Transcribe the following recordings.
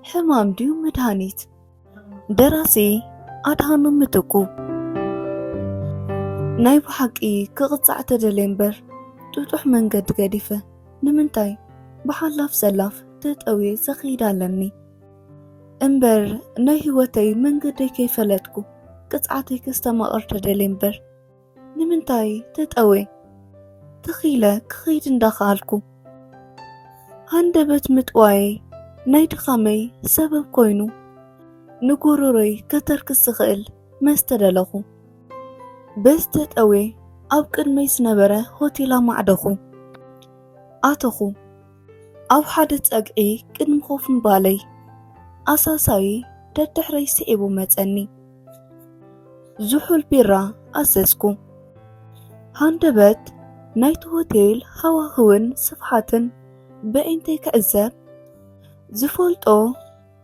ሕማም ድዩ መድሃኒት? ደራሲ ኣድሃኖም ምትኩ። ናይ ብሓቂ ክቕጻዕ ተደልየ እምበር፣ ጥጡሕ መንገዲ ገዲፈ፣ ንምንታይ ብሓላፍ ዘላፍ ተጠውየ ዘኸይድ ኣለኒ? እምበር ናይ ህይወተይ መንገደይ ከይፈለጥኩ፣ ቅጽዓተይ ከስተማቕር ተደልየ እምበር፣ ንምንታይ ተጠውየ? ተኺለ ክኸይድ እንዳኸኣልኩ፣ ሃንደበት ምጥዋየይ ናይ ድኻመይ ሰበብ ኮይኑ፣ ንጎሮሮይ ከተርክስ ዝኽእል መስተ ደለኹ። በዚ ተጠውየ ኣብ ቅድመይ ዝነበረ ሆቴል ኣማዕደኹ። ኣተኹ። ኣብ ሓደ ጸግዒ ቅድሚ ኮፍ ምባለይ፣ ኣሳሳዪ ደድሕረይ ስዒቡ መጸኒ። ዝሑል ቢራ ኣዘዝኩ። ሃንደበት ናይቲ ሆቴል ሃዋህውን ስፍሓትን በዒንተይ ክዕዘብ፣ ዝፈልጦ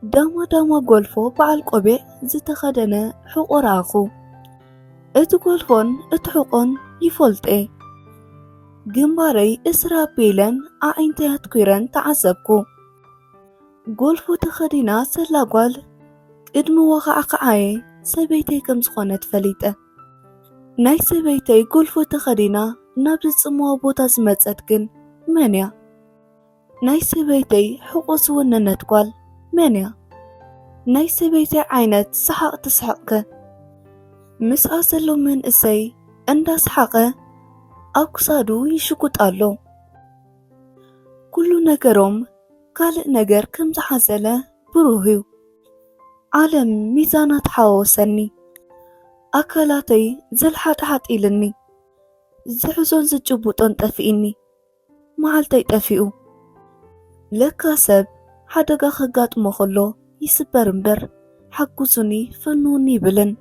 ዳማ ዳማ ጎልፎ በዓል ቆቢዕ ዝተኸደነ ሕቖ ረኣኹ። እቲ ጎልፎን እቲ ሕቖን ይፈልጦ። ግንባረይ እስር ኣቢለን ኣዒንተይ ኣትኲረን ተዓዘብኩ። ጎልፎ ተኸዲና ዘላ ጓል ቅድሚ ወኻዕኻዓየ ሰበይተይ ከም ዝኾነት ፈሊጠ። ናይ ሰበይተይ ጎልፎ ተኸዲና ናብ ዝጽምዋ ቦታ ዝመጸት ግን መን እያ? ናይ ሰበይተይ ሕቖ ዝወነነት ጓል መን እያ? ናይ ሰበይተይ ዓይነት ሰሓቕ ትስሕቕከ? ምስኣ ዘሎ መንእሰይ እንዳሰሓቐ ኣብ ክሳዱ ይሽጉጥ ኣሎ። ኩሉ ነገሮም ካልእ ነገር ከም ዝሓዘለ ብሩህ እዩ። ዓለም ሚዛና ተሓዋወሰኒ። ኣካላተይ ዘልሓጥሓጥ ኢልኒ። ዝሕዞን ዝጭቡጦን ጠፊእኒ። መዓልተይ ጠፊኡ። ለካ ሰብ ሓደጋ ከጋጥሞ ከሎ ይስበር እምበር፣ ሓግዙኒ፣ ፈንዉኒ ይብልን።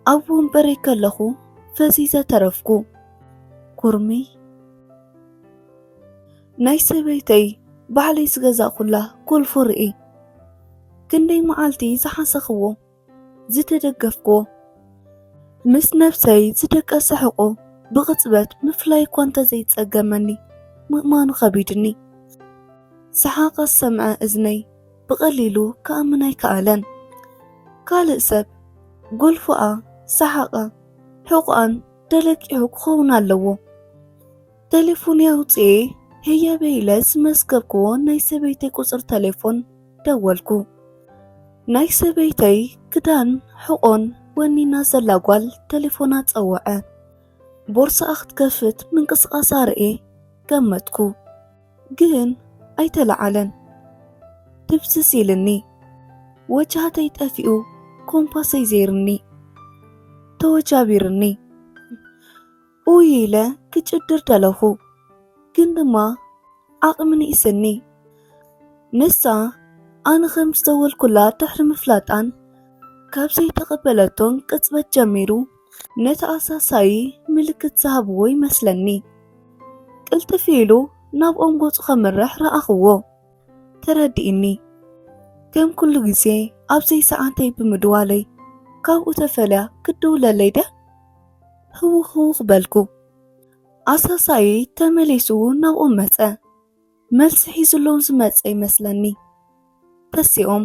ኣብ ወንበረይ ከለኹ ፈዚዘ ተረፍኩ። ኩርሚ። ናይ ሰበይተይ ባዕለይ ዝገዛእኩላ ጎልፎ ርኢ። ክንደይ መዓልቲ ዝሓሰኽዎ፣ ዝተደገፍክዎ፣ ምስ ነብሰይ ዝደቀሰ ሕቖ ብቕጽበት ምፍላይ እኳ እንተዘይጸገመኒ፣ ምእማኑ ከቢድኒ። ሰሓቕ ዝሰምዐ እዝነይ ብቐሊሉ ክኣምን ኣይከኣለን። ካልእ ሰብ ጎልፎኣ፣ ሰሓቓ፣ ሕቖኣን ተለቂሑ ክኸውን ኣለዎ። ቴሌፎነይ ኣውጽኤ ህያበ ኢለ ዝመዝገብክዎ ናይ ሰበይተይ ቁጽሪ ቴሌፎን ደወልኩ። ናይ ሰበይተይ ክዳን ሕቖን ወኒና ዘላ ጓል ቴሌፎና ጸውዐ። ቦርስኣ ክትከፍት ምንቅስቓሳ ርእየ ገመትኩ። ግን ኣይተለዓለን። ድብዝዝ ኢልኒ። ወጃህተይ ጠፊኡ ኮምፓሰይ ዘይርኒ። ተወጃቢርኒ። ኡይ ኢለ ክጭድር ደለኹ። ግን ድማ ዓቕሚ ንኢስኒ። ንሳ ኣነ ከም ዝደወልኩላ ድሕሪ ምፍላጣን ካብ ዘይተቐበለቶን ቅጽበት ጀሚሩ ነቲ ኣሳሳዪ ምልክት ዝሃብዎ ይመስለኒ። ቅልጥፍ ኢሉ ናብኦም ገጹ ከምርሕ ረኣኽዎ። ተረዲእኒ። ከም ኩሉ ግዜ ኣብ ዘይሰዓተይ ብምድዋለይ ካብኡ ተፈልያ ክትድውለለይ ድያ? ህውኽ ህውኽ በልኩ። ኣሳሳዪ ተመሊሱ ናብኦም መጸ። መልሲ ሒዙሎም ዝመጸ ይመስለኒ። ተሲኦም።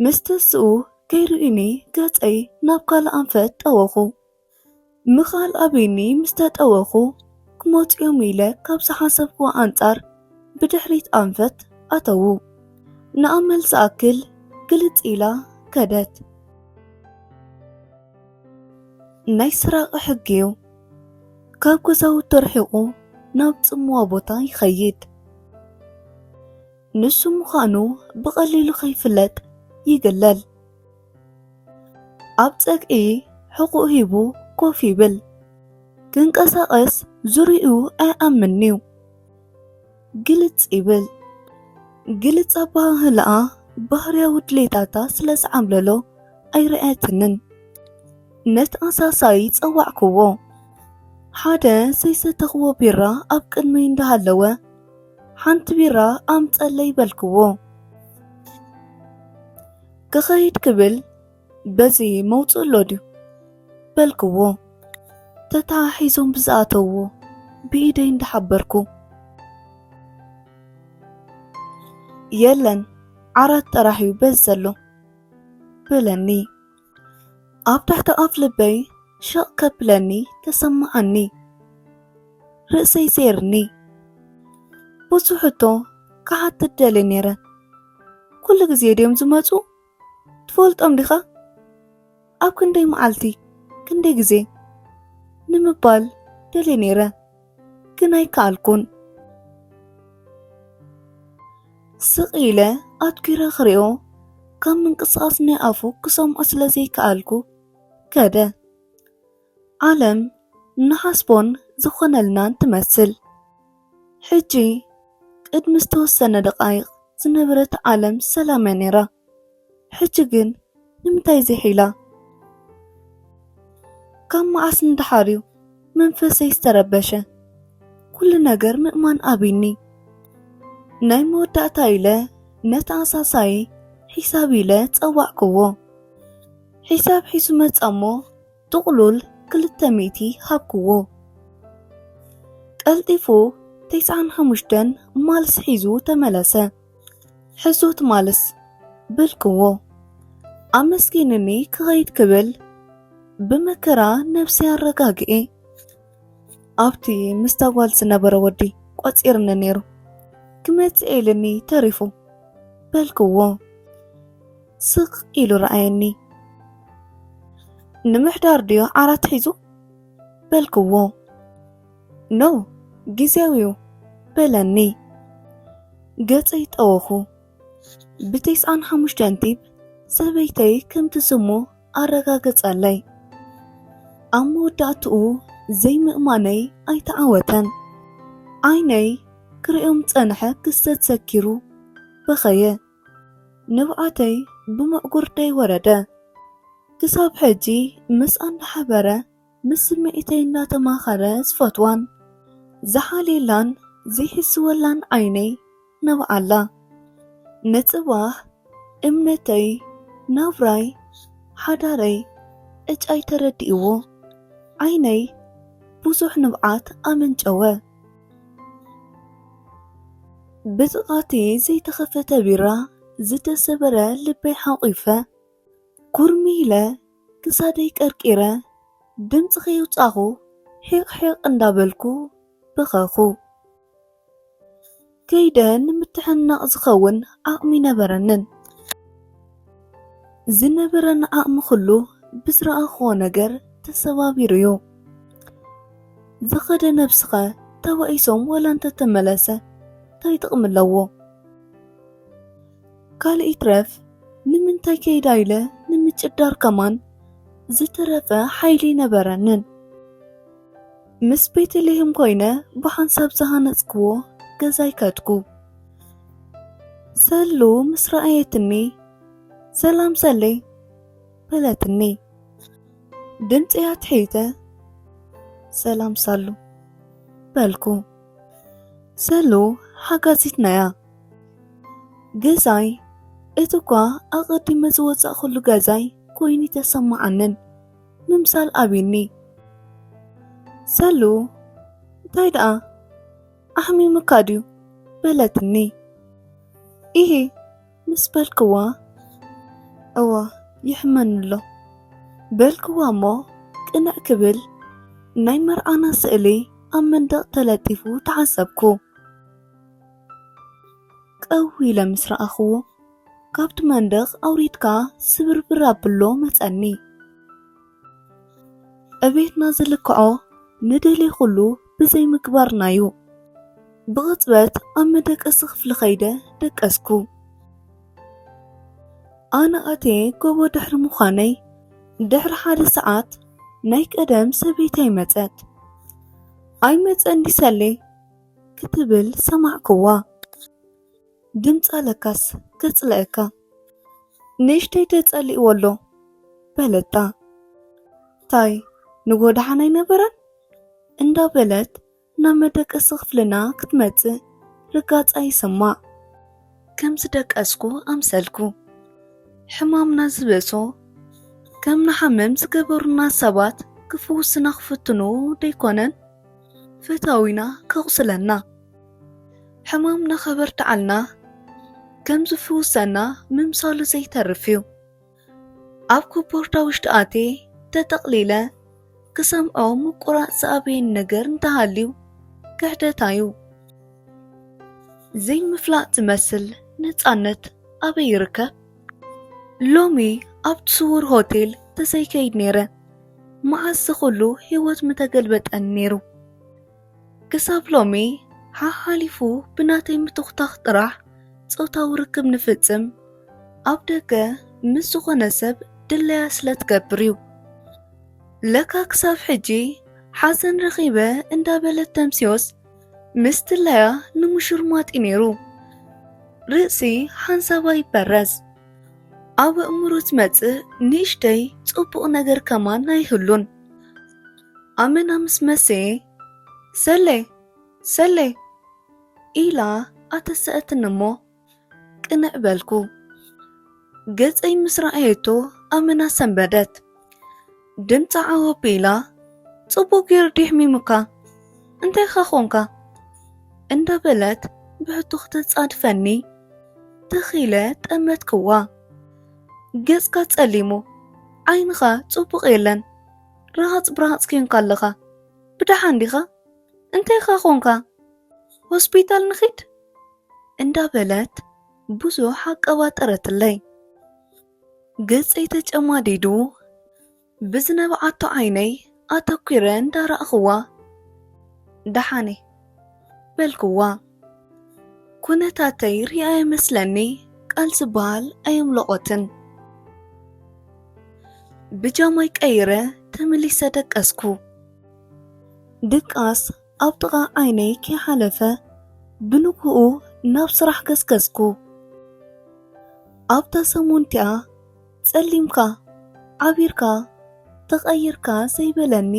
ምስ ተስኡ ከይርእዩኒ ገጸይ ናብ ካልእ ኣንፈት ጠወኹ። ምኻል ኣብዩኒ ምስ ተጠወኹ ክመጹ እዮም ኢለ ካብ ዝሓሰብክዎ ኣንጻር ብድሕሪት ኣንፈት ኣተዉ። ንኣመል ዝኣክል ግልጽ ኢላ ከደት። ናይ ስራቂ ሕጊ እዩ። ካብ ገዛውቱ ርሒቑ ናብ ጽምዋ ቦታ ይኸይድ። ንሱ ምዃኑ ብቐሊሉ ከይፍለጥ ይግለል። ኣብ ጸግዒ ሕቑኡ ሂቡ ኮፍ ይብል። ክንቀሳቐስ ዙርይኡ ኣይኣምንን'ዩ። ግልጽ ይብል። ግልጽ ኣበሃህላኣ ባህርያዊ ድሌታታ ስለ ዝዓብለሎ ኣይረኣየትንን። ነቲ ኣሳሳዪ ጸዋዕክዎ። ሓደ ዘይሰተኽዎ ቢራ ኣብ ቅድመይ እንዳሃለወ፣ ሓንቲ ቢራ ኣምጸለይ በልክዎ። ክኸይድ ክብል፣ በዚ መውጽእ ኣሎ ድዩ? በልክዎ። ተተሓሒዞም ብዝኣተውዎ ብኢደይ እንዳሓበርኩ። የለን፣ ዓራት ጥራሕ እዩ በዚ ዘሎ በለኒ። ኣብ ታሕቲ ኣፍ ልበይ ሸቕ ከብለኒ ተሰማዓኒ። ርእሰይ ሴርኒ። ብዙሕ ሕቶ ክሓትት ደልየ ነይረ። ኩሉ ግዜ ድዮም ዝመጹ? ትፈልጦም ዲኻ? ኣብ ክንደይ መዓልቲ? ክንደይ ግዜ? ንምባል ደልየ ነይረ፣ ግን ኣይከኣልኩን። ስቕ ኢለ ኣትኲረ ክሪኦ፣ ካብ ምንቅስቓስ ናይ ኣፉ ክሰምዖ ስለ ዘይከኣልኩ ከደ። ዓለም ንሓስቦን ዝኾነልናን ትመስል። ሕጂ ቅድሚ ዝተወሰነ ደቓይቕ ዝነበረት ዓለም ሰላም እያ ነይራ። ሕጂ ግን ንምንታይ ዝሒላ? ካብ መዓስ ንደሓር እዩ መንፈሰይ ዝተረበሸ? ኩሉ ነገር ምእማን ኣቢኒ። ናይ መወዳእታ ኢለ ነቲ ኣሳሳይ ሒሳብ ኢለ ጸዋዕክዎ። ሒሳብ ሒዙ መጻ እሞ ጥቕሉል ክልተ ሚእቲ ሃብክዎ። ቀልጢፉ ተስዓን ሓሙሽተን ማልስ ሒዙ ተመለሰ። ሕዞት ማልስ በልክዎ። ኣመስጊንኒ ክኸይድ ክብል ብመከራ ነብሰይ ኣረጋግኤ። ኣብቲ ምስታ ጓል ዝነበረ ወዲ ቆጺርኒ ነይሩ። ክመጽእ ኢልኒ ተሪፉ በልክዎ። ስቕ ኢሉ ረኣየኒ። ንምሕዳር ድዮ ዓራት ሒዙ በልክዎ። ኖ፣ ግዜያዊ እዩ በለኒ። ገጸይ ጠወኹ። ብተስዓን ሓሙሽተን ቲፕ ሰበይተይ ከም ትስሙ ኣረጋገጸለይ። ኣብ መወዳእትኡ ዘይምእማነይ ኣይተዓወተን። ዓይነይ ክርእዮም ጸንሐ ክስተት ዘኪሩ በኸየ። ንብዓተይ ብምዕጉርደይ ወረደ። ክሳብ ሕጂ ምስኣ እንዳሓበረ ምስ ስምዒተይ እንዳተማኸረ ዝፈትዋን ዝሓልየላን ዘይሕስወላን ዓይነይ ነብዓላ። ንጽባሕ እምነተይ፣ ናብራይ፣ ሓዳረይ፣ ዕጫይ ተረዲእዎ። ዓይነይ ብዙሕ ንብዓት ኣመንጨወ። ብጥቓቲ ዘይተኸፈተ ቢራ ዝተሰበረ ልበይ ሓቑፈ። ኩርሚ ኢለ ክሳደይ ቀርቂረ ድምፂ ከየውፃኹ ሒቕ ሒቕ እንዳበልኩ በኸኹ። ከይደ ንምትሕንናቕ ዝኸውን ዓቕሚ ነበረንን። ዝነበረኒ ዓቕሚ ኩሉ ብዝረኣኽዎ ነገር ተሰባቢሩ እዩ። ዝኸደ ነብስኸ ተባኢሶም ወላ እንተተመለሰ እንታይ ጥቕሚ ኣለዎ? ካልእ ይትረፍ ንምንታይ ከይዳ ኢለ ንምጭዳር ከማን ዝተረፈ ሓይሊ ነበረንን። ምስ ቤተልሔም ኮይነ ብሓንሳብ ዝሃነጽክዎ ገዛይ ከድኩ። ሰሉ ምስ ረኣየትኒ፣ "ሰላም ሰሌ" በለትኒ። ድምጺ ኣትሒተ፣ "ሰላም ሳሉ" በልኩ። ሰሉ ሓጋዚትና እያ። ገዛይ እቲ እኳ ኣቐዲመ ዝወጻእኩሉ ገዛይ ኮይኑ ተሰማዓንን ምምሳል ኣቢኒ። "ሰሉ፣ እንታይ ደኣ ኣሕሚሙካ ድዩ?" በለትኒ። "ኢሂ" ምስ በልክዋ፣ "እወ፣ ይሕመኒ ኣሎ" በልክዋ እሞ፣ ቅንዕ ክብል ናይ መርዓና ስእሊ ኣብ መንደቕ ተለጢፉ ተዓዘብኩ። ቀው ኢለ ምስ ረኣኽዎ፣ ካብቲ መንደቕ ኣውሪድካ ስብርብር ኣብሎ መጸኒ። እቤትና ዝልክዖ ንደልዮ ኩሉ ብዘይምግባርና እዩ። ብቕጽበት ኣብ መደቀሲ ክፍሊ ከይደ ደቀስኩ። ኣነ ኣትየ ጎቦ ድሕሪ ምዃነይ፣ ድሕሪ ሓደ ሰዓት ናይ ቀደም ሰበይተይ መጸት። "ኣይመጸን ድዩ ሰሌ?" ክትብል ሰማዕክዋ። "ድምጻ ለካስ ከጽልኣካ፣ ንእሽተይ ተጸሊእዎ ኣሎ" በለታ። "ታይ ንጎ ደሓን ኣይነበረን?" እንዳበለት ናብ መደቀሲ ክፍልና ክትመጽእ ርጋጻ ይስማዕ። ከም ዝደቀስኩ ኣምሰልኩ። ሕማምና ዝበሶ፣ ከም ንሓምም ዝገበሩና ሰባት ክፍውስና ክፍትኑ ደይኮነን ፈታዊና ከቑስለና። ሕማምና ከበርትዓልና ከም ዝፍውሰና ምምሳሉ ዘይተርፍ እዩ። ኣብ ኮቦርታ ውሽጢ ኣትየ ተጠቕሊለ ክሰምዖ ምቁራጽ ዝኣበየኒ ነገር እንተሃልዩ ክሕደታ እዩ። ዘይምፍላጥ ዝመስል ነጻነት ኣበይ ይርከብ? ሎሚ ኣብቲ ስዉር ሆቴል ተዘይከይድ ነይረ፣ መዓስ ዝኹሉ ህይወት ምተገልበጠኒ ነይሩ። ክሳብ ሎሚ ሓሓሊፉ ብናተይ ምትኹታኽ ጥራሕ ጾታዊ ርክብ ንፍጽም ኣብ ደገ ምስ ዝኾነ ሰብ ድለያ ስለ ትገብር እዩ። ለካ ክሳብ ሕጂ ሓዘን ረኺበ እንዳበለት ተምስዮስ ምስ ድለያ ንምሹርማጥ እዩ ነይሩ። ርእሲ ሓንሳባ ይበረዝ። ኣብ ኣእምሮ ዝመጽእ ንእሽተይ ጽቡቕ ነገር ከማን ኣይህሉን። ኣመና ምስ መሰየ፣ "ሰሌ፣ ሰሌ!" ኢላ ኣተሰኣትኒ እሞ ቅንዕ በልኩ። ገጸይ ምስ ረኣየቶ ኣመና ሰንበደት። ድምጻ ዓው ኣቢላ፣ "ጽቡቕ ገይሩ ድዩ ሕሚሙካ? እንታይ ኢኻ ኾንካ?" እንዳበለት ብሕቶ ክተጻድፈኒ ተኺለ ጠመትክዋ። "ገጽካ ጸሊሙ፣ ዓይንኻ ጽቡቕ የለን፣ ረሃጽ ብረሃጽ ኬንካ ኣለኻ። ብደሓን ዲኻ? እንታይ ኢኻ ኾንካ? ሆስፒታል ንኺድ?" እንዳበለት ብዙሕ ኣቀባጠረትለይ። ገጸይ ተጨማዲዱ ብዝነብዓቶ ዓይነይ ኣተኲረ እንዳረኣኽዋ፣ "ደሓነ" በልክዋ። ኩነታተይ ሪኣ ይመስለኒ ቃል ዝበሃል ኣየምለቖትን። ብጃማይ ቀይረ ተመሊሰ ደቀስኩ። ድቃስ ኣብ ጥቓ ዓይነይ ከይሓለፈ ብንግሆኡ ናብ ስራሕ ገስገስኩ። ኣብታ ሰሙን እቲኣ ጸሊምካ፣ ዓቢርካ፣ ተቐይርካ ዘይበለኒ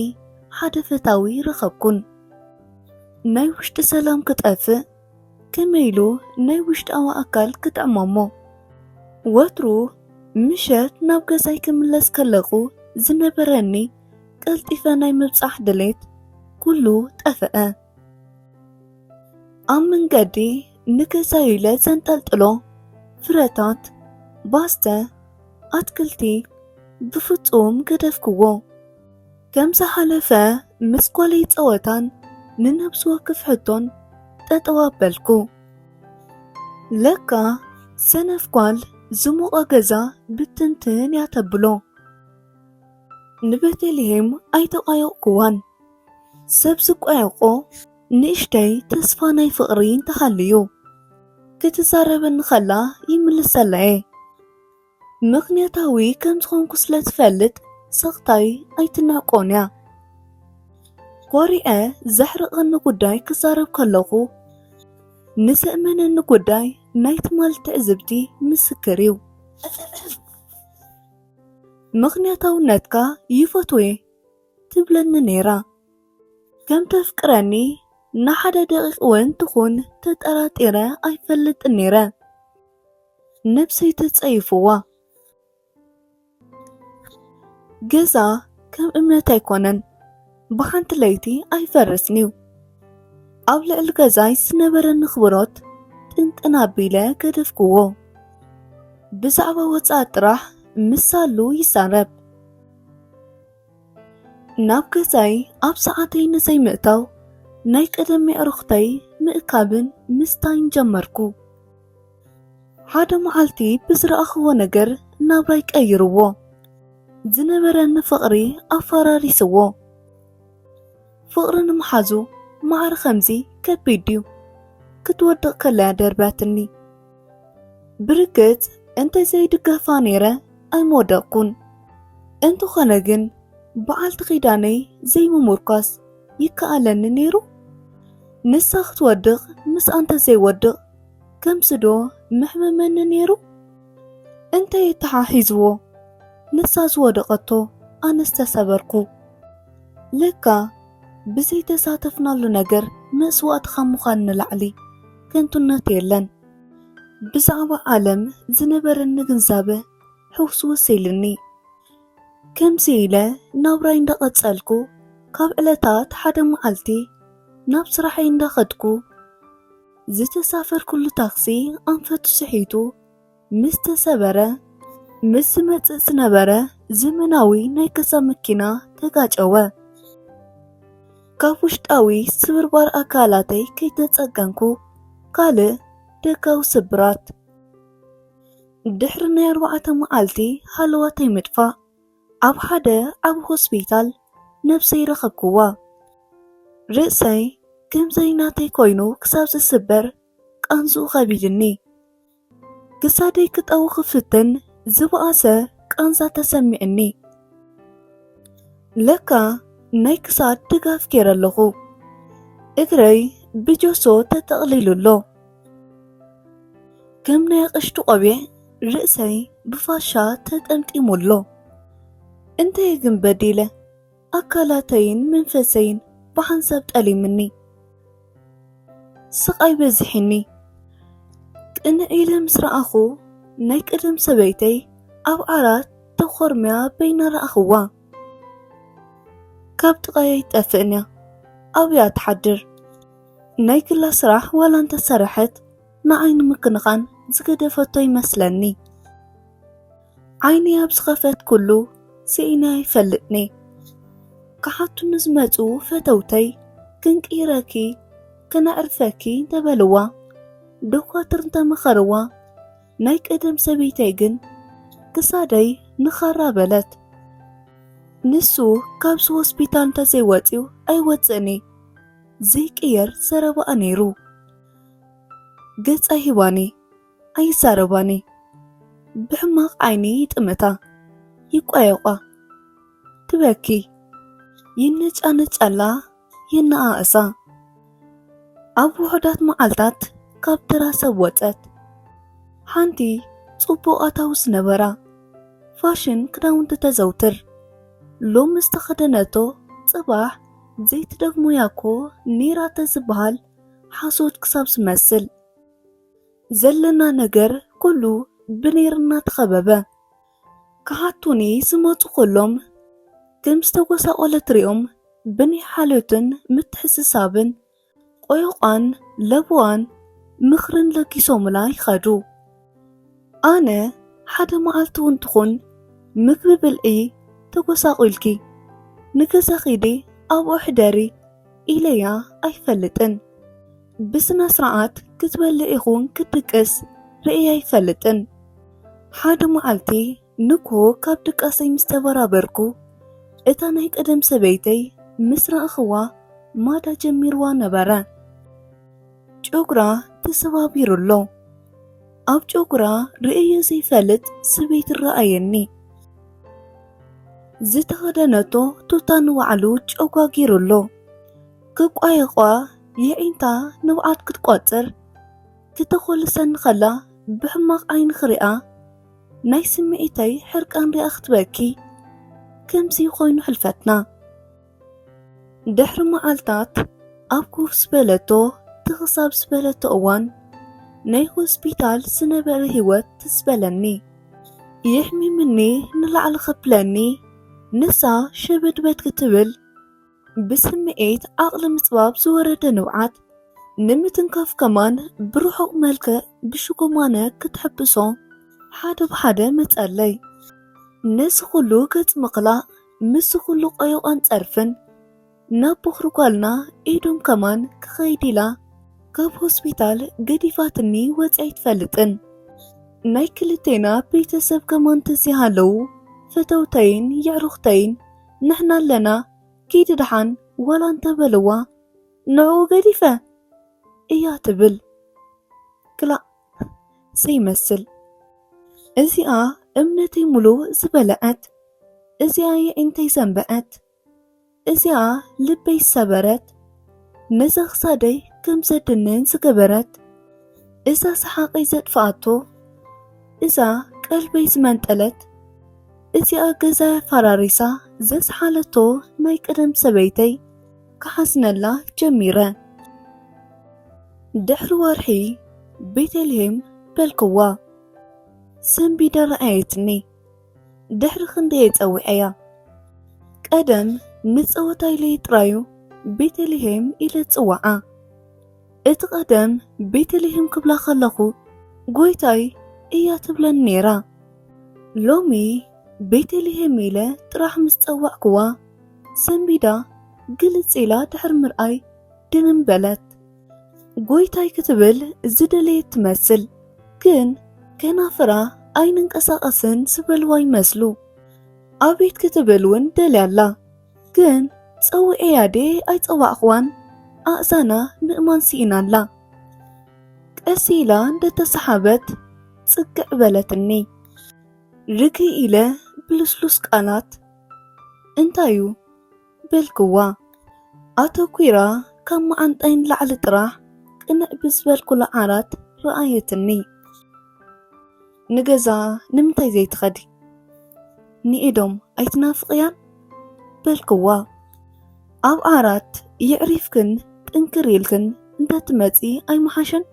ሓደ ፈታዊ ረኸብኩን። ናይ ውሽጢ ሰላም ክጠፍእ፣ ከመይ ኢሉ ናይ ውሽጣዊ ኣካል ክጥዕሞ እሞ? ወትሩ ምሸት ናብ ገዛይ ክምለስ ከለኹ ዝነበረኒ ቀልጢፈ ናይ ምብጻሕ ድሌት ኩሉ ጠፍአ። ኣብ መንገዲ ንገዛይ ኢለ ዘንጠልጥሎ ፍረታት፣ ባስተ፣ ኣትክልቲ ብፍጹም ገደፍክዎ። ከም ዝሓለፈ ምስ ጓለይ ጸወታን ንነብሲ ወከፍ ሕቶን ጠጠው ኣበልኩ። ለካ ሰነፍ ጓል ዝሞቐ ገዛ ብትንትን እያ ተብሎ። ንቤተልሄም ኣይተቋየቕኩዋን። ሰብ ዝቋየቖ ንእሽተይ ተስፋ ናይ ፍቕሪ እንተሃልዩ፣ ክትዛረበኒ ከላ ይምልሰላ እየ። ምኽንያታዊ ከም ዝኾንኩ ስለ ትፈልጥ፣ ስቕታይ ኣይትንዕቆን እያ። ኮሪዐ ዘሕርቐኒ ጉዳይ ክዛረብ ከለኹ፣ ንዘእመነኒ ጉዳይ ናይ ትማሊ ትዕዝብቲ ምስክር እዩ። ምኽንያታውነትካ ይፈትዎ እየ ትብለኒ ነይራ። ከም ተፍቅረኒ ንሓደ ደቂቕ እውን ትኹን ተጠራጢረ ኣይፈልጥን ነይረ። ነብሰይ ተጸይፍዋ። ገዛ ከም እምነት ኣይኮነን፣ ብሓንቲ ለይቲ ኣይፈርስን እዩ። ኣብ ልዕሊ ገዛይ ዝነበረኒ ኣኽብሮት ጥንጥን ኣቢለ ገደፍክዎ። ብዛዕባ ወጻኢ ጥራሕ ምሳሉ ይዛረብ። ናብ ገዛይ ኣብ ሰዓተይ ንዘይምእታው ናይ ቀደም ኣዕሩኽተይ ምእካብን ምስታይን ጀመርኩ። ሓደ መዓልቲ ብዝረኣኽዎ ነገር ናብራይ ቀይርዎ። ዝነበረኒ ፍቕሪ ኣፈራሪስዎ። ፍቕሪ ንምሓዙ ማዕረ ከምዚ ከቢድ ድዩ? ክትወድቕ ከላ እያ ደርብያትኒ። ብርግጽ እንተዘይድገፋ ነይረ ኣይምወደቕኩን። እንተኾነ ግን በዓልቲ ኪዳነይ ዘይምሙርኳስ ይከኣለኒ ነይሩ? ንሳ ክትወድቕ ምስኣ እንተዘይወድቕ ከምዚ ዶ መሕመመኒ ነይሩ? እንታይ ኣተሓሒዝዎ? ንሳ ዝወደቐቶ ኣነስ ተሰበርኩ። ለካ ብዘይተሳተፍናሉ ነገር መስዋእቲ ካብ ምዃን ንላዕሊ ከንቱነት የለን። ብዛዕባ ዓለም ዝነበረኒ ግንዛበ ሕውስውስ ኢሉኒ። ከምዚ ኢለ ናብራይ እንዳቐጸልኩ፣ ካብ ዕለታት ሓደ መዓልቲ ናብ ስራሐይ እንዳኸድኩ፣ ዝተሳፈርኩሉ ታክሲ ኣንፈቱ ስሒቱ ምስ ተሰበረ፣ ምስ ዝመጽእ ዝነበረ ዘመናዊ ናይ ገዛ መኪና ተጋጨወ። ካብ ውሽጣዊ ስብርባር ኣካላተይ ከይተጸገንኩ ካልእ ደጋዊ ስብራት። ድሕሪ ናይ ኣርባዕተ መዓልቲ ሃለዋተይ ምጥፋእ፣ ኣብ ሓደ ዓቢ ሆስፒታል ነብሰይ ረኸብክዋ። ርእሰይ ከም ዘይናተይ ኮይኑ ክሳብ ዝስበር ቃንዝኡ ከቢድኒ። ክሳደይ ክጠዊ ክፍትን ዝበኣሰ ቃንዛ ተሰሚዕኒ። ለካ ናይ ክሳድ ድጋፍ ገይረ ኣለኹ። እግረይ ብጆሶ ተጠቕሊሉ ኣሎ። ከም ናይ ኣቕሽቲ ቆቢዕ ርእሰይ ብፋሻ ተጠምጢሙ ኣሎ። እንታይ ግን በዲለ? ኣካላተይን መንፈሰይን ብሓንሳብ ጠሊምኒ። ስቓይ በዚሕኒ። ቅንዕ ኢለ ምስ ረኣኹ፣ ናይ ቀደም ሰበይተይ ኣብ ዓራት ተኾርምያ በይና ረኣኽዋ። ካብ ጥቓይ ኣይትጠፍእን እያ። ኣብያ ትሓድር። ናይ ግላ ስራሕ ዋላ እንተሰረሐት፣ ንዓይ ንምክንኻን ዝገደፈቶ ይመስለኒ። ዓይኒ ኣብ ዝኸፈትኩሉ ስኢነ ኣይፈልጥኒ። ክሓቱኒ ዝመጹ ፈተውተይ፣ ክንቅይረኪ፣ ከነዕርፈኪ እንተበልዋ፣ ዶኳትር እንተመኸርዋ፣ ናይ ቀደም ሰበይተይ ግን ክሳደይ ንኻራ በለት። ንሱ ካብዚ ሆስፒታል እንተዘይወጽዩ ኣይወጽእን እየ። ዘይቅየር ዘረባኣ ነይሩ። ገጻ ሂባኒ ኣይዛረባኒ። ብሕማቕ ዓይኒ ይጥምታ፣ ይቋየቋ፣ ትበኪ፣ ይነጫነጫላ፣ የነኣእሳ። ኣብ ውሑዳት መዓልታት ካብ ተራ ሰብ ወጸት። ሓንቲ ጽቡቕ ኣታዊ ዝነበራ ፋሽን ክዳውንቲ ተዘውትር። ሎሚ ዝተኸደነቶ ጽባሕ ዘይትደግሞያ እኮ ኔራ ተዝበሃል ሓሶት ክሳብ ዝመስል። ዘለና ነገር ኩሉ ብኔርና ተኸበበ። ክሓቱኒ ዝመጹ ኩሎም ከም ዝተጎሳቆለት ሪኦም ብናይ ሓልዮትን ምትሕስሳብን ቆይቋን ለብዋን ምኽርን ለጊሶምላ ይኸዱ። ኣነ ሓደ መዓልቲ እውን ትኹን ምግቢ ብልዒ ተጎሳቂልኪ ንገዛ ኺዲ ኣብኡ ሕደሪ ኢለያ ኣይፈልጥን። ብስነ ስርዓት ክትበልዕ ይኹን ክትድቅስ ርእየ ኣይፈልጥን። ሓደ መዓልቲ ንግሆ ካብ ድቃሰይ ምስ ተበራበርኩ፣ እታ ናይ ቀደም ሰበይተይ ምስ ረኣኽዋ ማዳ ጀሚርዋ ነበረ። ጨጉራ ተሰባቢሩ ኣሎ። ኣብ ጨጉራ ርእየ ዘይፈልጥ ስብየት ይረኣየኒ። ዝተኸደነቶ ቱታ ንባዕሉ ጨጓጊሩ ኣሎ። ክቋየቋ የዒንታ ንብዓት ክትቋጽር፣ ክተኾልሰኒ ከላ ብሕማቕ ዓይኒ ክሪኣ፣ ናይ ስምዒተይ ሕርቃን ሪኣ ክትበኪ፣ ከምዚ ኮይኑ ሕልፈትና። ድሕሪ መዓልታት ኣብ ኮፍ ዝበለቶ ትኽ ክሳብ ዝበለቶ እዋን ናይ ሆስፒታል ዝነበረ ህይወት ትዝ በለኒ። የሕሚምኒ ንላዕሊ ከብለኒ፣ ንሳ ሸበድበድ ክትብል ብስምዒት ዓቕሊ ምጽባብ ዝወረደ ንብዓት ንምትንካፍ ከማን ብርሑቕ መልክዕ ብሽጎማነ ክትሕብሶ ሓደ ብሓደ መጸለይ። ነዚ ኩሉ ገጽ ምቕላእ፣ ምስዚ ኩሉ ቆይቋን ጸርፍን ናብ ቦኽሪ ጓልና ኢዶም ከማን ክኸይድ ኢላ ካብ ሆስፒታል ገዲፋትኒ ወጺኣ ኣይትፈልጥን። ናይ ክልቴና ቤተሰብ ከማን ተዘይሃለዉ ፈተውተይን የዕሩኽተይን ንሕና ኣለና ኪዲ ደሓን ዋላ እንተበልዋ ንዕኡ ገዲፈ እያ ትብል። ክላእ ዘይመስል። እዚኣ እምነተይ ሙሉእ ዝበልዐት፣ እዚኣ የዒንተይ ዘንበዐት፣ እዚኣ ልበይ ዝሰበረት፣ ነዛ ክሳደይ ከም ዘድንን ዝገበረት፣ እዛ ሰሓቐይ ዘጥፍኣቶ፣ እዛ ቀልበይ ዝመንጠለት፣ እዚኣ ገዛይ ኣፈራሪሳ ዘስሓለቶ ናይ ቀደም ሰበይተይ ክሓዝነላ ጀሚረ። ድሕሪ ወርሒ ቤተልሄም በልክዋ። ሰንቢደ ረኣየትኒ። ድሕሪ ክንደየ ጸዊዐያ። ቀደም ንጸወታ ኢለ ጥራዩ ቤተልሄም ኢለ ዝጽውዓ። እቲ ቀደም ቤተልሔም ክብላ ከለኹ ጎይታይ እያ ትብለኒ ነይራ። ሎሚ ቤተልሔም ኢለ ጥራሕ ምስ ጸዋዕክዋ፣ ሰንቢዳ ግልጽ ኢላ ድሕሪ ምርኣይ ድንን በለት። ጎይታይ ክትብል ዝደለየት ትመስል፣ ግን ከናፍራ ኣይንንቀሳቐስን ዝበልዋ ይመስሉ። ኣቤት ክትብል እውን ደልያ ኣላ፣ ግን ጸዊዐያ ድየ ኣይጸዋዕክዋን ኣእዛና ምእማን ስኢና ኣላ። ቀስ ኢላ እንደተሰሓበት ጽግዕ በለትኒ። ርግእ ኢለ ብልስሉስ ቃላት "እንታዩ?" በልክዋ። ኣተኲራ ካብ መዓንጣይ ንላዕሊ ጥራሕ ቅንዕ ብዝበልኩላ ዓራት ረኣየትኒ። "ንገዛ ንምንታይ ዘይትኸዲ? ንኤዶም ኣይትናፍቕያን?" በልክዋ። "ኣብ ዓራት የዕሪፍክን ጥንክር ኢልክን እንተትመጺ ኣይምሓሸን?"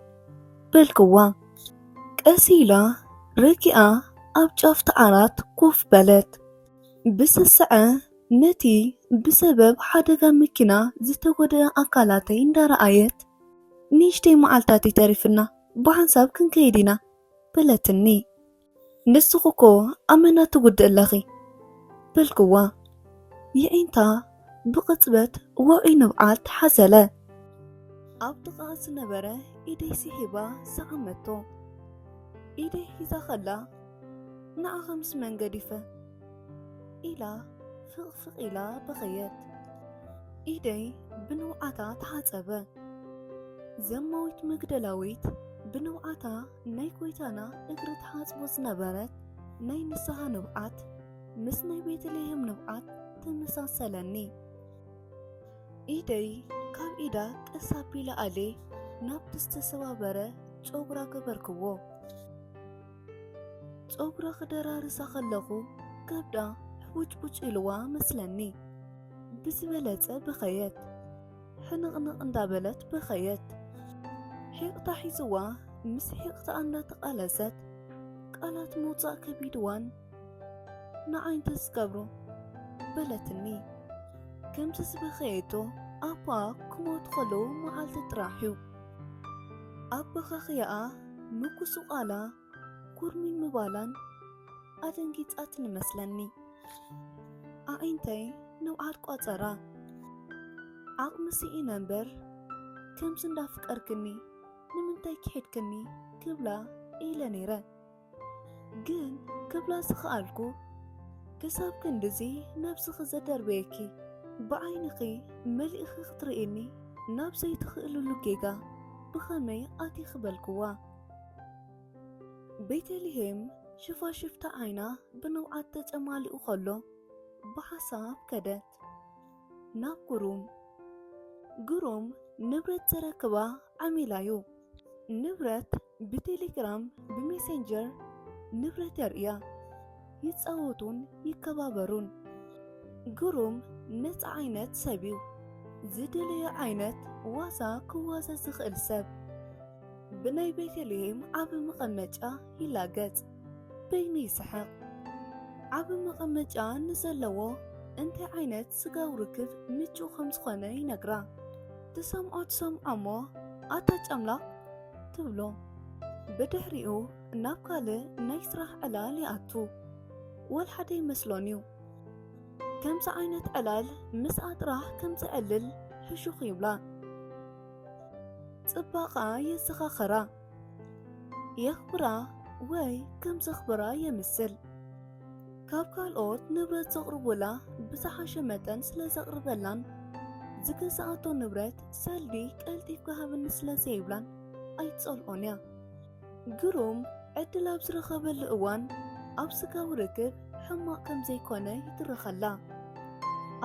በልክዋ። ቀስ ኢላ ረኪኣ ኣብ ጫፍቲ ዓራት ኮፍ በለት። ብስስዐ ነቲ ብሰበብ ሓደጋ መኪና ዝተጎድአ ኣካላተይ እንዳረኣየት፣ "ንእሽተይ መዓልታት እዩ ተሪፍና፣ ብሓንሳብ ክንከይድ ኢና" በለትኒ። "ንስኺ እኮ ኣመና ትጉድእ ኣለኺ" በልክዋ። የዒንታ ብቕጽበት ውዑይ ንብዓት ሓዘለ። ኣብ ጥቓ ዝነበረ ኢደይ ስሒባ ሰዓመቶ። ኢደይ ሒዛ ከላ፣ "ንዓኻ ምስ መን ገዲፈ?" ኢላ ፍቕፍቕ ኢላ በኸየት። ኢደይ ብንብዓታ ተሓጸበ። ዘማዊት መግደላዊት ብንብዓታ ናይ ጎይታና እግሪ ትሓጽቦ ዝነበረት ናይ ንስሓ ንብዓት ምስ ናይ ቤተልሔም ንብዓት ተመሳሰለኒ። ኢደይ ካብ ኢዳ ቀስ ኣቢለ ኣለ ናብቲ ዝተሰባበረ ጨጉራ ገበርክዎ። ጸጉራ ክደራርሳ ከለኹ ከብዳ ሕቡጭቡጭ ኢልዋ መስለኒ። ብዝበለጸ በኸየት። ሕንቕንቕ እንዳበለት በኸየት። ሒቕታ ሒዝዋ ምስ ሒቕታ እንዳተቓለሰት፣ ቃላት ምውጻእ ከቢድዋን፣ "ንዓይ እንታይ ዝገብሮ?" በለትኒ። ከምዚ ዝበኸየቶ ኣቦኣ ክሞቱ ከለዉ መዓልቲ ጥራሕ እዩ። ኣብ በኻኽያኣ ምጉስቋላ፣ ኩርምይ ምባላን ኣደንጊጻትኒ መስለኒ። ኣዒንተይ ንብዓት ቋጸራ። ዓቕሚ ስኢነ እምበር፣ "ከምዚ እንዳፍቀርክኒ ንምንታይ ክሒድክኒ?" ክብላ ኢለ ነይረ። ግን ክብላ ዝኸኣልኩ፣ "ክሳብ ክንድዚ ነብስኺ ዘደርበየኪ፣ ብዓይንኺ መሊእኺ ክትርእይኒ ናብ ዘይትኽእልሉ ጌጋ ብኸመይ ኣቲኺ?" በልክዋ። ቤተልሔም ሽፋሽፍታ ዓይና ብንብዓት ተጨማሊቑ ከሎ ብሓሳብ ከደት። ናብ ግሩም። ግሩም ንብረት ዘረክባ ዓሚላ እዩ። ንብረት ብቴሌግራም ብሜሴንጀር ንብረት የርእያ። ይጻወቱን ይከባበሩን። ግሩም ነጻ ዓይነት ሰብ እዩ። ዝደለዮ ዓይነት ዋዛ ክዋዘ ዝኽእል ሰብ። ብናይ ቤተልሔም ዓቢ መቐመጫ ይላገጽ። በይኑ ይስሕቕ። ዓቢ መቐመጫ ንዘለዎ እንታይ ዓይነት ስጋዊ ርክብ ምቹእ ከም ዝኾነ ይነግራ። ትሰምዖ ትሰምዖ እሞ "ኣታ ጨምላቕ" ትብሎ። ብድሕሪኡ ናብ ካልእ ናይ ስራሕ ዕላል ይኣቱ። ወላ ሓደ ይመስሎን እዩ። ከምዚ ዓይነት ዕላል ምስኣ ጥራሕ ከም ዘዕልል ሕሹኽ ይብላ። ጽባቐኣ የዘኻኸራ፣ የኽብራ ወይ ከም ዘኽብራ የምስል። ካብ ካልኦት ንብረት ዘቕርቡላ ብዝሓሸ መጠን ስለ ዘቕርበላን ዝገዝኣቶ ንብረት ሰልዲ ቀልጢፍካ ሃብኒ ስለ ዘይብላን ኣይትጸልኦን እያ። ግሩም ዕድል ኣብ ዝረኸበሉ እዋን ኣብ ስጋዊ ርክብ ሕማቕ ከም ዘይኮነ ይትርኸላ።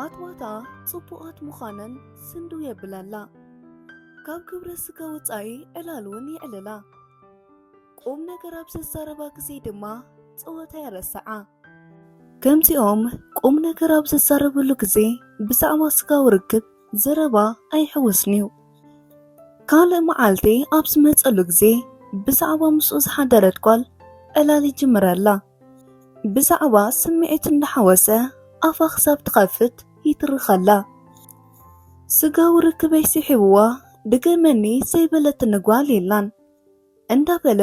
ኣጥባታ ጽቡቓት ምዃነን ስንድው የብለላ። ካብ ግብረ ስጋ ወጻኢ ዕላል እውን የዕልላ። ቁም ነገር ኣብ ዘዛረባ ግዜ ድማ ጸወታ የረስዓ። ከምዚኦም ቁም ነገር ኣብ ዘዛረብሉ ግዜ ብዛዕባ ስጋዊ ርክብ ዘረባ ኣይሕወስን እዩ። ካልእ መዓልቲ ኣብ ዝመጸሉ ግዜ ብዛዕባ ምስኡ ዝሓደረት ጓል ዕላል ይጅምረላ። ብዛዕባ ስምዒት እንዳሓወሰ ኣፋ ክሳብ ትኸፍት ይትርኸላ። ስጋዊ ርክበይ ስሒብዋ ድገመኒ ዘይበለትኒ ጓል የላን እንዳበለ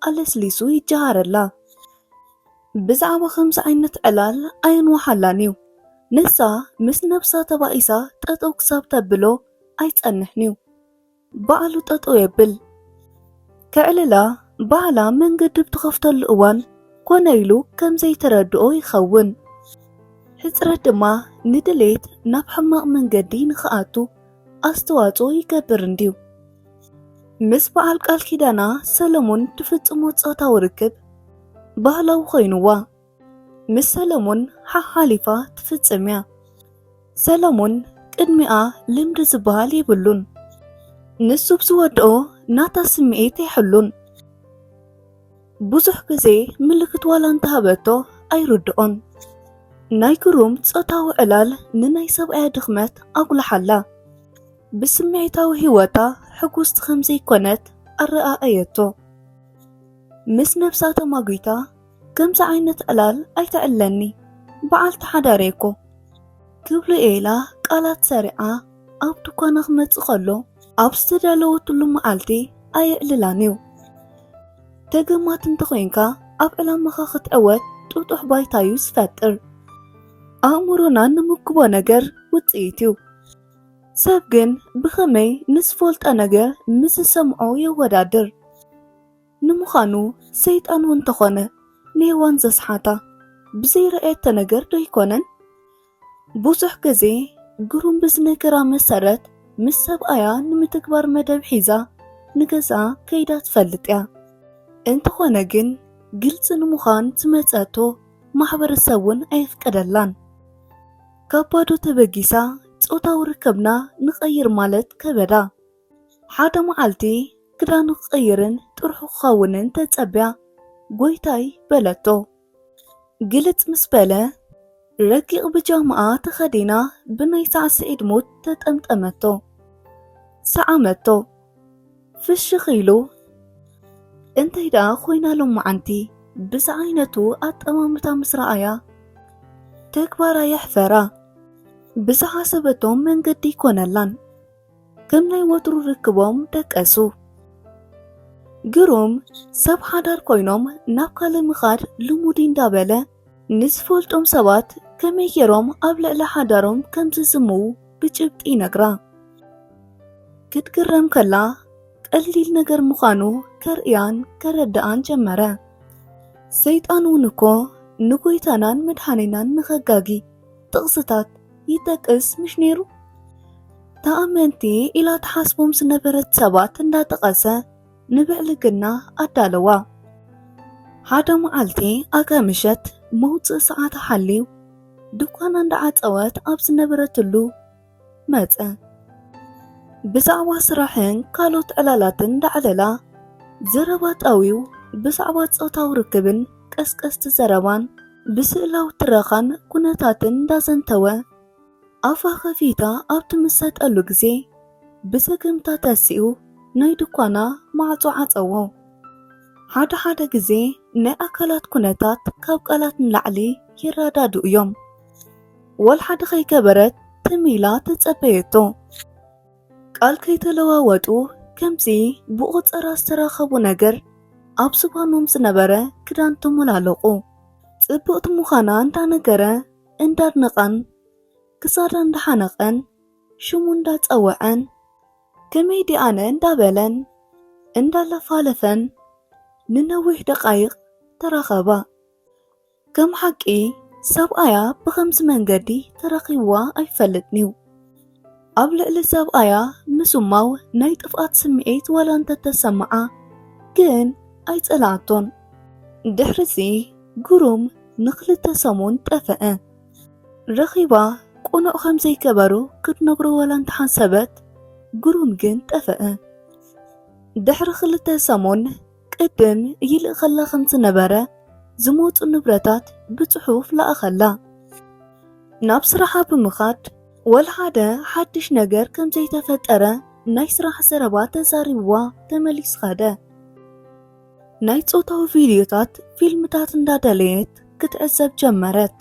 ኣለስሊሱ ይጀሃረላ። ብዛዕባ ከምዚ ዓይነት ዕላል ኣየንዋሓላን እዩ። ንሳ ምስ ነብሳ ተባኢሳ ጠጠው ክሳብ ተብሎ ኣይጸንሕን እዩ። ባዕሉ ጠጠው የብል። ከዕልላ ባዕላ መንገዲ ብትኸፍተሉ እዋን ኮነ ኢሉ ከም ዘይተረድኦ ይኸውን። ሕጽረት ድማ ንድሌት ናብ ሕማቕ መንገዲ ንኽኣቱ ኣስተዋጽኦ ይገብር እንድዩ። ምስ በዓል ቃል ኪዳና ሰለሙን ትፍጽሞ ጾታዊ ርክብ ባህላዊ ኮይንዋ። ምስ ሰለሙን ሓሓሊፋ ትፍጽም እያ። ሰለሙን ቅድሚኣ ልምዲ ዝበሃል የብሉን። ንሱ ብዝወድኦ ናታ ስምዒት ኣይሕሉን። ብዙሕ ግዜ ምልክት ዋላ እንተሃበቶ ኣይርድኦን። ናይ ግሩም ጾታዊ ዕላል ንናይ ሰብኣያ ድኽመት ኣጉልሓላ። ብስምዒታዊ ህይወታ ሕጉስቲ ከም ዘይኮነት ኣረኣእየቶ። ምስ ነብሳ ተማጒታ፣ "ከምዚ ዓይነት ዕላል ኣይተዕለኒ፣ በዓልቲ ሓዳረይ እኮ" ክብሎ ኢላ ቃላት ሰሪዓ ኣብ ድኳና ክመጽእ ከሎ፣ ኣብ ዝተዳለወትሉ መዓልቲ ኣየዕልላን እዩ። ተገማት እንተኾይንካ፣ ኣብ ዕላማኻ ክትዕወት ጥጡሕ ባይታ እዩ ዝፈጥር። ኣእምሮና ንምግቦ ነገር ውጽኢት እዩ። ሰብ ግን ብኸመይ ንዝፈልጦ ነገር ምስ ዝሰምዖ የወዳድር? ንምዃኑ ሰይጣን እውን እንተኾነ ንሄዋን ዘስሓታ ብዘይረኣየቶ ነገር ዶ ኣይኮነን? ብዙሕ ግዜ ግሩም ብዝነገራ መሰረት ምስ ሰብኣያ ንምትግባር መደብ ሒዛ ንገዝኣ ከይዳ ትፈልጥ እያ። እንተኾነ ግን ግልጺ ንምዃን ዝመጸቶ ማሕበረሰብ እውን ኣየፍቀደላን። ካብ ባዶ ተበጊሳ ጾታዊ ርክብና ንቐይር ማለት ከበዳ። ሓደ መዓልቲ ክዳኑ ክቐይርን ጥርሑ ክኸውንን ተጸብያ፣ "ጎይታይ" በለቶ። ግልጽ ምስ በለ፣ ረቂቕ ብጃማኣ ተኸዲና ብናይ ሳዕስዒት ሙድ ተጠምጠመቶ። ሰዓመቶ። ፍሽኽ ኢሉ፣ "እንታይ ደኣ ኮይና ሎማዓንቲ?" ብዝዓይነቱ ኣጠማምታ ምስ ረኣያ፣ ተግባራ የሕፈራ። ብዝሓሰበቶ መንገዲ ኣይኮነላን። ከም ናይ ወትሩ ርክቦም ደቀሱ። ግሩም፣ ሰብ ሓዳር ኮይኖም ናብ ካልእ ምኻድ ልሙድ እዩ እንዳበለ፣ ንዝፈልጦም ሰባት ከመይ ገይሮም ኣብ ልዕሊ ሓዳሮም ከም ዝዝምዉ ብጭብጢ ይነግራ። ክትግረም ከላ፣ ቀሊል ነገር ምዃኑ ከርእያን ከረድኣን ጀመረ። ሰይጣን እውን እኮ ንጎይታናን መድሓኒናን ንኸጋጊ ጥቕስታት ይጠቅስ ምሽ ነይሩ? ተኣመንቲ ኢላ ትሓስቦም ዝነበረት ሰባት እንዳጠቐሰ ንብዕልግና ኣዳለዋ። ሓደ መዓልቲ ኣጋ ምሸት መውጽኢ ሰዓት ሓልዩ ድኳና እንዳዓጸወት ኣብ ዝነበረትሉ መጸ። ብዛዕባ ስራሕን ካልኦት ዕላላትን እንዳዕለላ ዘረባ ጠውዩ፣ ብዛዕባ ጾታዊ ርክብን ቀስቀስቲ ዘረባን ብስእላዊ ትረኻን ኩነታትን እንዳዘንተወ፣ ኣፋ ከፊታ ኣብ ትምሰጠሉ ግዜ፣ ብዘገምታ ተሲኡ ናይ ድኳና ማዕጾ ዓጸዎ። ሓደ ሓደ ግዜ ናይ ኣካላት ኩነታት ካብ ቃላት ንላዕሊ ይረዳድኡ እዮም። ወላ ሓደ ከይገበረት ትም ኢላ ተጸበየቶ። ቃል ከይተለዋወጡ፣ ከምዚ ብቑጸራ ዝተራኸቡ ነገር ኣብ ዝባኖም ዝነበረ ክዳን ተሞላለቑ። ጽብቕቲ ምዃና እንዳነገረ፣ እንዳድነቓን ክሳዳ እንዳሓነቐን ሽሙ እንዳጸወዐን፣ ከመይ ድኣነ እንዳበለን እንዳለፋለፈን ንነዊሕ ደቃይቕ ተራኸባ። ከም ሓቂ ሰብኣያ ብኸምዚ መንገዲ ተራኺብዋ ኣይፈልጥን እዩ። ኣብ ልዕሊ ሰብኣያ ምስማው ናይ ጥፍኣት ስምዒት ዋላ እንተተሰምዓ ግን ኣይጸልኣቶን። ድሕሪዚ ግሩም ንኽልተ ሰሙን ጠፈአ። ረኺባ ቅኑዕ ከም ዘይገበሩ ክትነግሮ ዋላ እንተሓሰበት፣ ግሩም ግን ጠፈአ። ድሕሪ ክልተ ሰሙን ቅድም ይልእኸላ ከም ዝነበረ ዝመጹ ንብረታት ብጽሑፍ ለኣኸላ። ናብ ስራሓ ብምኻድ ወላ ሓደ ሓድሽ ነገር ከም ዘይተፈጠረ ናይ ስራሕ ዘረባ ተዛሪብዋ ተመሊሱ ኸደ። ናይ ጾታዊ ቪድዮታት ፊልምታት እንዳደለየት ክትዕዘብ ጀመረት።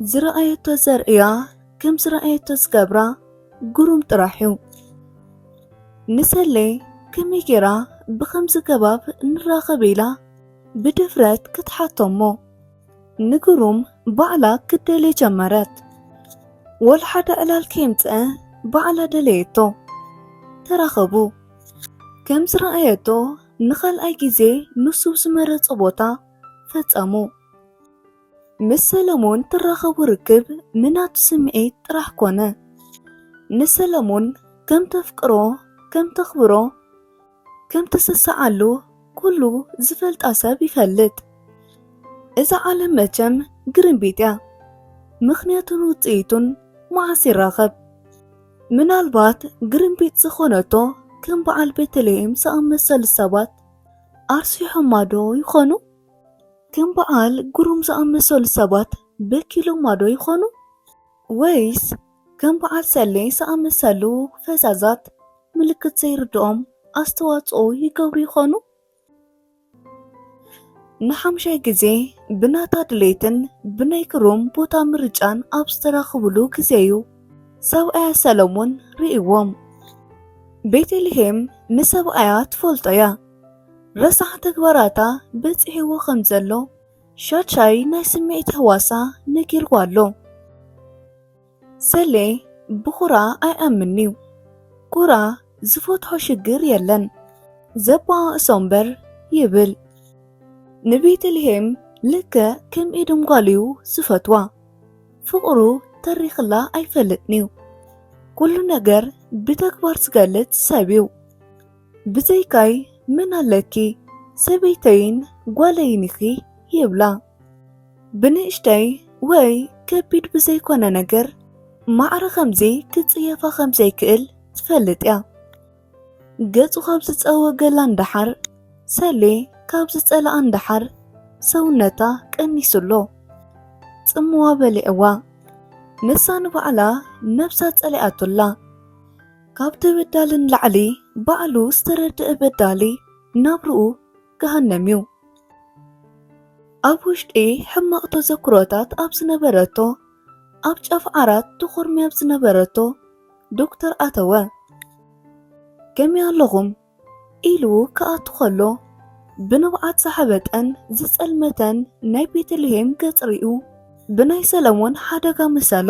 ዝረኣየቶ ዘርእያ ከም ዝረኣየቶ ዝገብራ ግሩም ጥራሕ እዩ። ንሰሌ ከመይ ጌራ ብኸምዚ ገባብ ንራኸብ ኢላ ብድፍረት ክትሓቶ እሞ፣ ንግሩም ባዕላ ክትደልዮ ጀመረት። ወላ ሓደ ዕላል ከየምጽአ ባዕላ ደለየቶ። ተራኸቡ። ከም ዝረኣየቶ ንኻልኣይ ግዜ ንሱ ዝመረጾ ቦታ ፈጸሙ። ምስ ሰለሙን ትራኸቡ ርክብ ምናቱ ስምዒት ጥራሕ ኮነ። ንሰለሙን ከም ተፍቅሮ፣ ከም ተኽብሮ፣ ከም ትስስዓሉ ኩሉ ዝፈልጣ ሰብ ይፈልጥ። እዛ ዓለም መቸም ግርምቢጥ እያ። ምኽንያቱን ውጽኢቱን መዓስ ይራኸብ? ምናልባት ግርምቢጥ ዝኾነቶ ከም በዓል ቤተልሔም ዝኣመሰሉ ሰባት ኣርሲሖማ ዶ ይኾኑ? ከም በዓል ግሩም ዝኣመሰሉ ሰባት በኪሎማ ዶ ይኾኑ? ወይስ ከም በዓል ሰሌ ዝኣመሰሉ ፈዛዛት ምልክት ዘይርድኦም ኣስተዋጽኦ ይገብሩ ይኾኑ? ንሓምሻይ ግዜ ብናታ ድሌትን ብናይ ግሩም ቦታ ምርጫን ኣብ ዝተራኸብሉ ግዜ እዩ ሰብኣያ ሰለሙን ርእይዎም። ቤተልሔም ንሰብኣያ ትፈልጦ እያ። ረሳሕ ተግባራታ በጺሕዎ ከም ዘሎ ሻድሻይ ናይ ስምዒት ህዋሳ ነጊርዋ ኣሎ። ሰሌ ብኹራ ኣይኣምን'ዩ። ኩራ ዝፈትሖ ሽግር የለን። ዘበኣእሶ እምበር ይብል። ንቤተልሔም ልክዕ ከም ኤዶም ጓሉ እዩ ዝፈትዋ። ፍቕሩ ተሪኽላ ኣይፈልጥን'ዩ። ኩሉ ነገር ብተግባር ዝገልጽ ሰብ እዩ። ብዘይካይ መን ኣለኪ? ሰበይተይን ጓለይን ኢኺ ይብላ። ብንእሽተይ ወይ ከቢድ ብዘይኮነ ነገር ማዕረ ከምዚ ክጽየፋ ከም ዘይክእል ትፈልጥ እያ። ገጹ ካብ ዝጸወገላ እንደሓር፣ ሰሌ ካብ ዝጸልኣ እንደሓር ሰውነታ ቀኒሱ ኣሎ። ጽምዋ በሊዕዋ። ንሳ ንባዕላ ነብሳ ጸሊኣቶ ኣላ። ካብ ተበዳሊ ንላዕሊ ባዕሉ ዝተረድአ በዳሊ ናብርኡ ገሃነም እዩ። ኣብ ውሽጢ ሕማቕ ተዘክሮታት ኣብ ዝነበረቶ፣ ኣብ ጫፍ ዓራት ተኾርምያ ኣብ ዝነበረቶ ዶክተር ኣተወ። ከመይ ኣለኹም? ኢሉ ክኣቱ ከሎ፣ ብንብዓት ዝሓበጠን ዝጸልመተን ናይ ቤተልሔም ገጽ ሪኡ፣ ብናይ ሰለሞን ሓደጋ መሰሎ።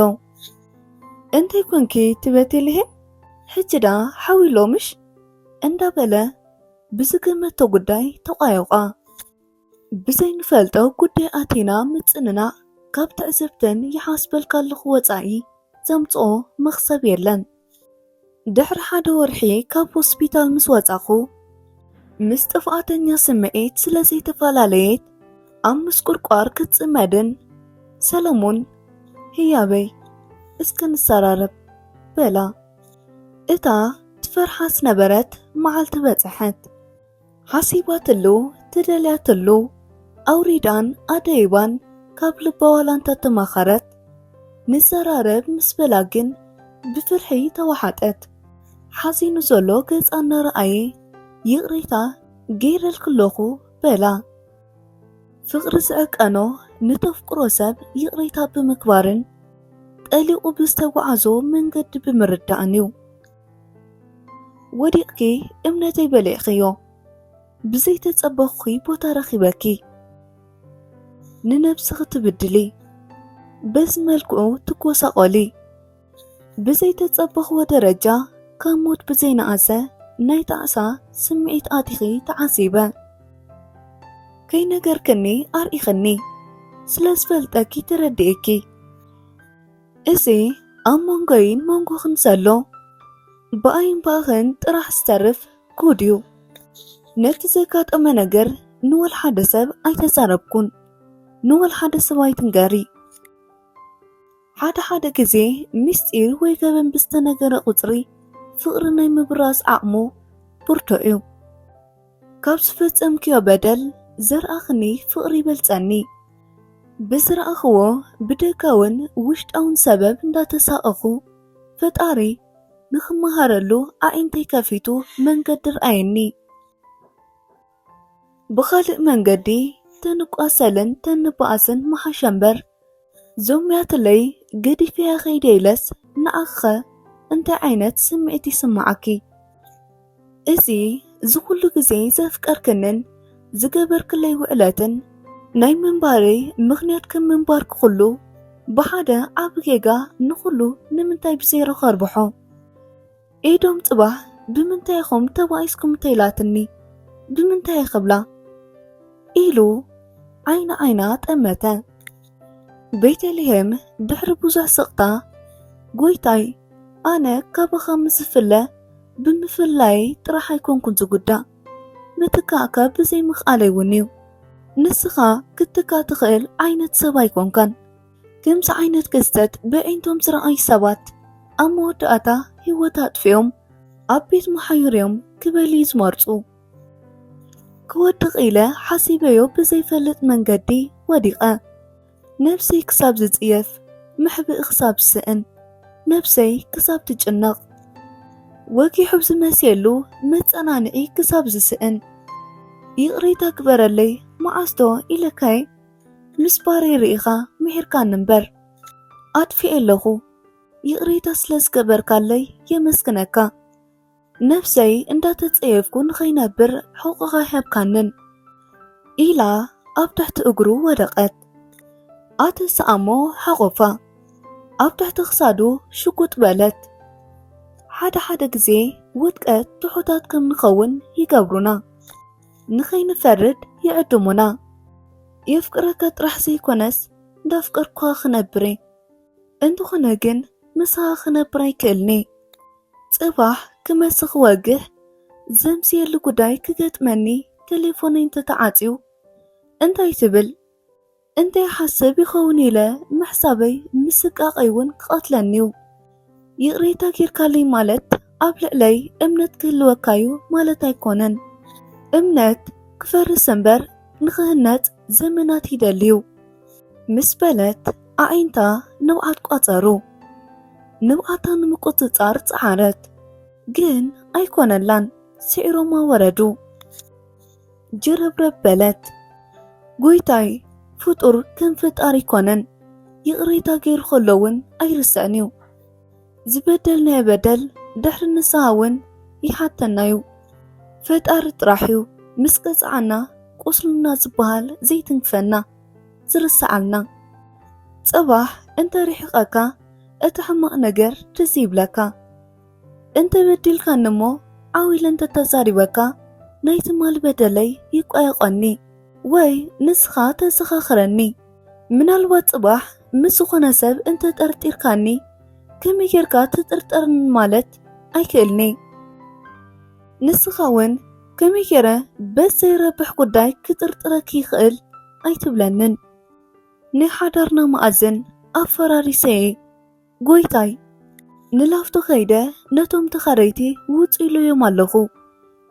"እንታይ ኮንኪ እቲ ቤተልሔም? ሕጂ ደኣ ሓው ኢሎምሽ?" እንዳበለ ብዝገመቶ ጉዳይ ተቋየቋ። ብዘይንፈልጦ ጉዳይ ኣቲና ምጽንናዕ ካብ ትዕዝብትን ይሓስበልካ ኣለኹ ወጻኢ ዘምጽኦ መኽሰብ የለን። ድሕሪ ሓደ ወርሒ ካብ ሆስፒታል ምስ ወጻኹ፣ ምስ ጥፍኣተኛ ስምዒት ስለ ዘይተፈላለየት ኣብ ምስቁርቋር ክትጽመድን፣ ሰለሙን፣ "ህያበይ፣ እስከ ንሰራረብ" በላ። እታ ትፈርሓ ዝነበረት መዓልቲ በጽሐት። ሓሲባትሉ፣ ትደልያትሉ፣ ኣውሪዳን ኣደይባን ካብ ልባ ዋላ እንተተማኸረት፣ "ንዘራረብ" ምስ በላ ግን ብፍርሒ ተዋሓጠት። ሓዚኑ ዘሎ ገጻ እናረኣየ፣ "ይቕሬታ ገይረልኪ ኣለኹ" በላ። ፍቕሪ ዝዕቀኖ ንተፍቅሮ ሰብ ይቕሬታ ብምግባርን ጠሊቑ ብዝተጓዓዞ መንገዲ ብምርዳእን እዩ። ወዲቕኪ እምነተይ በሊዕኽዮ፣ ብዘይተጸበኹኺ ቦታ ረኺበኪ። ንነብስኺ ትብድሊ፣ በዚ መልክዑ ትጎሳቖሊ። ብዘይተጸበኽዎ ደረጃ ካብ ሞት ብዘይነኣሰ ናይ ጣዕሳ ስምዒት ኣቲኺ ተዓዚበ። ከይነገርክኒ ኣርኢኽኒ፣ ስለ ዝፈልጠኪ ተረዲኤኪ። እዚ ኣብ መንጎይን መንጎኽን ዘሎ ብኣይን ብኣኽን ጥራሕ ዝተርፍ ጉድ እዩ። ነቲ ዘጋጠመ ነገር ንወላ ሓደ ሰብ ኣይተዛረብኩን። ንወላ ሓደ ሰብ ኣይትንገሪ። ሓደ ሓደ ግዜ ምስጢር ወይ ገበን ብዝተነገረ ቁጽሪ ፍቕሪ ናይ ምብራዝ ዓቕሙ ብርቱዕ እዩ። ካብ ዝፈጸምክዮ በደል ዘርኣኽኒ ፍቕሪ ይበልጸኒ። ብዝረኣኽዎ ብደጋውን ውሽጣውን ሰበብ እንዳተሳቐኹ፣ ፈጣሪ ንኽመሃረሉ ኣዒንተይ ከፊቱ መንገዲ ርኣየኒ። ብኻልእ መንገዲ ተንቋሰልን ተንበኣስን ምሓሸ እምበር፣ ዞምያትለይ ገዲፈያ ከይደ ኢለስ፣ ንኣኸ እንታይ ዓይነት ስምዒት ይስምዓኪ? እዚ ዝኹሉ ግዜ ዘፍቀርክንን ዝገበርክለይ ውዕለትን ናይ ምንባረይ ምኽንያት ከም ምንባርኪ ኩሉ ብሓደ ዓቢ ጌጋ ንኹሉ ንምንታይ ብዜሮ ከርብሖ? ኤዶም ጽባሕ ብምንታይ ኢኹም ተባኢስኩም እንተኢላትኒ ብምንታይ ክብላ? ኢሉ ዓይኒ ዓይና ጠመተ። ቤተልሔም ድሕሪ ብዙሕ ስቕታ፣ ጎይታይ፣ ኣነ ካባኻ ምስ ዝፍለ ብምፍላየይ ጥራሕ ኣይኮንኩን ዝጉዳእ፣ ምትካእካ ብዘይምኽኣለይ እውን እዩ። ንስኻ ክትትካእ ትኽእል ዓይነት ሰብ ኣይኮንካን። ከምዚ ዓይነት ክስተት ብዒንቶም ዝረኣዩ ሰባት ኣብ መወዳእታ ህይወት ኣጥፊኦም ኣብ ቤት መሓዩር እዮም ክበልዩ ዝመርጹ። ክወድቕ ኢለ ሓሲበዮ ብዘይፈልጥ መንገዲ ወዲቐ። ነብሰይ ክሳብ ዝጽየፍ፣ መሕብኢ ክሳብ ዝስእን፣ ነብሰይ ክሳብ ትጭነቕ፣ ወጊሑ ብዝመስየሉ መጸናንዒ ክሳብ ዝስእን፣ ይቕሬታ ግበረለይ፣ መዓስዶ ኢለካይ ምስ ባረይ ርኢኻ ምሒርካኒ እምበር፣ ኣጥፊኤ ኣለኹ። ይቕሬታ ስለ ዝገበርካለይ የመስግነካ። ነብሰይ እንዳተጸየፍኩ ንኸይነብር ሕቑኻ ኣይሃብካንን፣ ኢላ ኣብ ትሕቲ እግሩ ወደቐት። ኣተስኣሞ ሓቖፋ ኣብ ትሕቲ ክሳዱ ሽጉጥ በለት። ሓደ ሓደ ግዜ ውድቀት ትሑታት ከም ንኸውን ይገብሩና፣ ንኸይንፈርድ ይዕድሙና። የፍቅረካ ጥራሕ ዘይኮነስ እንዳፍቀርኩኻ ክነብር እየ። እንተኾነ ግን ምሳኻ ክነብር ኣይክእልን እየ። ጽባሕ ክመሲ ክወግሕ ዘምስየሉ ጉዳይ ክገጥመኒ ቴሌፎነይ እንተተዓጽዩ እንታይ ትብል? እንታይ ሓስብ ይኸውን ኢለ ምሕሳበይ ምስቃቐይ እውን ክቐትለኒ እዩ። ይቕሬታ ጌርካለይ ማለት ኣብ ልዕለይ እምነት ክህልወካ እዩ ማለት ኣይኮነን። እምነት ክፈርስ እምበር ንኽህነጽ ዘመናት ይደሊ እዩ። ምስ በለት ኣዒንታ ንብዓት ቋጸሩ። ንብዓታ ንምቁጽጻር ጸዓረት፣ ግን ኣይኮነላን። ስዒሮማ ወረዱ። ጀረብረብ በለት። ጎይታይ፣ ፍጡር ከም ፈጣሪ ኣይኮነን። ይቕሬታ ገይሩ ከሎ እውን ኣይርስዕን እዩ። ዝበደልናዮ በደል ድሕሪ ንስሃ እውን ይሓተና እዩ። ፈጣሪ ጥራሕ እዩ ምስ ቀጽዓና ቁስልና ዝበሃል ዘይትንክፈና፣ ዝርስዓልና። ጽባሕ እንተ ርሒቐካ እቲ ሕማቕ ነገር ትዝ ይብለካ። እንተ በዲልካኒ እሞ ዓው ኢለ እንተ ተዛሪበካ ናይ ትማል በደለይ ይቋየቖኒ ወይ ንስኻ ተዘኻኽረኒ። ምናልባት ጽባሕ ምስ ዝኾነ ሰብ እንተ ጠርጢርካኒ ከመይ ጌርካ ትጥርጠርኒ ማለት ኣይክእልኒ። ንስኻ እውን ከመይ ጌረ በዚ ዘይረብሕ ጉዳይ ክጥርጥረኪ ይኽእል ኣይትብለንን። ናይ ሓዳርና መኣዝን ኣፈራሪሰ እየ። ጎይታይ፣ ንላፍቶ ከይደ ነቶም ተኻረይቲ ውጹ ኢለዮም ኣለኹ።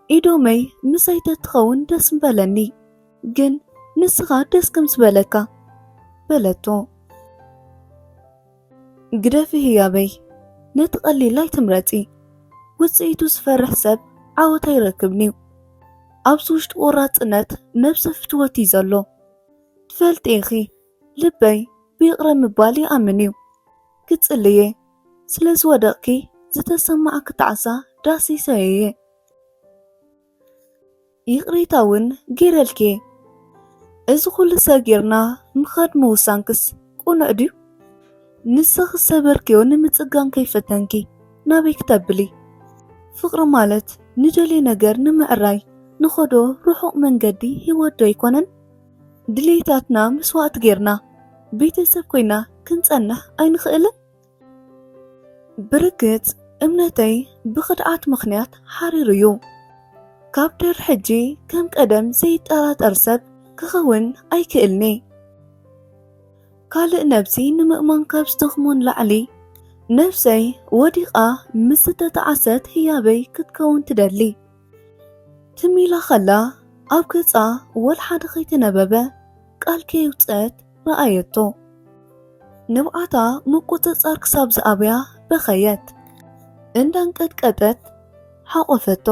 ኢዶመይ ምሳይ ተትኸውን ደስ ምበለኒ፣ ግን ንስኻ ደስ ከም ዝበለካ በለቶ። ግደፊ ህያበይ፣ ነቲ ቀሊል ኣይትምረጺ። ውጽኢቱ ዝፈርሕ ሰብ ዓወት ኣይረክብን እዩ። ኣብዚ ውሽጢ ቆራጽነት ነብሰ ፍትወት እዩ ዘሎ። ትፈልጢ ኢኺ፣ ልበይ ብይቕረ ምባል ይኣምን እዩ። ክጽልየ፣ ስለ ዝወደቕኪ ዝተሰማዓኪ ጣዕሳ ዳህሲሰዮ እየ። ይቕሬታ እውን ገይረልኪ እየ። እዚ ኩሉ ሰጊርና ምኻድ ምውሳንክስ ቅኑዕ ድዩ? ንስኺ ዝሰበርክዮ ንምጽጋን ከይፈተንኪ ናበይ ክተብሊ? ፍቕሪ ማለት ንደልዮ ነገር ንምዕራይ ንኸዶ ርሑቕ መንገዲ ህይወት ዶ ኣይኮነን? ድሌታትና መስዋእቲ ጌርና ቤተሰብ ኮይና ክንጸንሕ ኣይንኽእልን? ብርግጽ እምነተይ ብኽድዓት ምኽንያት ሓሪሩ እዩ። ካብ ድሕሪ ሕጂ ከም ቀደም ዘይጠራጠር ሰብ ክኸውን ኣይክእልኒ። ካልእ ነብሲ ንምእማን ካብ ዝደኽሞ ንላዕሊ ነብሰይ ወዲቓ ምስ ዝተጣዕሰት ህያበይ ክትከውን ትደሊ። ትም ኢላ ኸላ ኣብ ገጻ ወላ ሓደ ከይተነበበ ቃል ከየውጽአት ረኣየቶ። ንብዓታ ምቁጽጻር ክሳብ ዝኣብያ በኸየት። እንዳንቀጥቀጠት ሓቖፈቶ።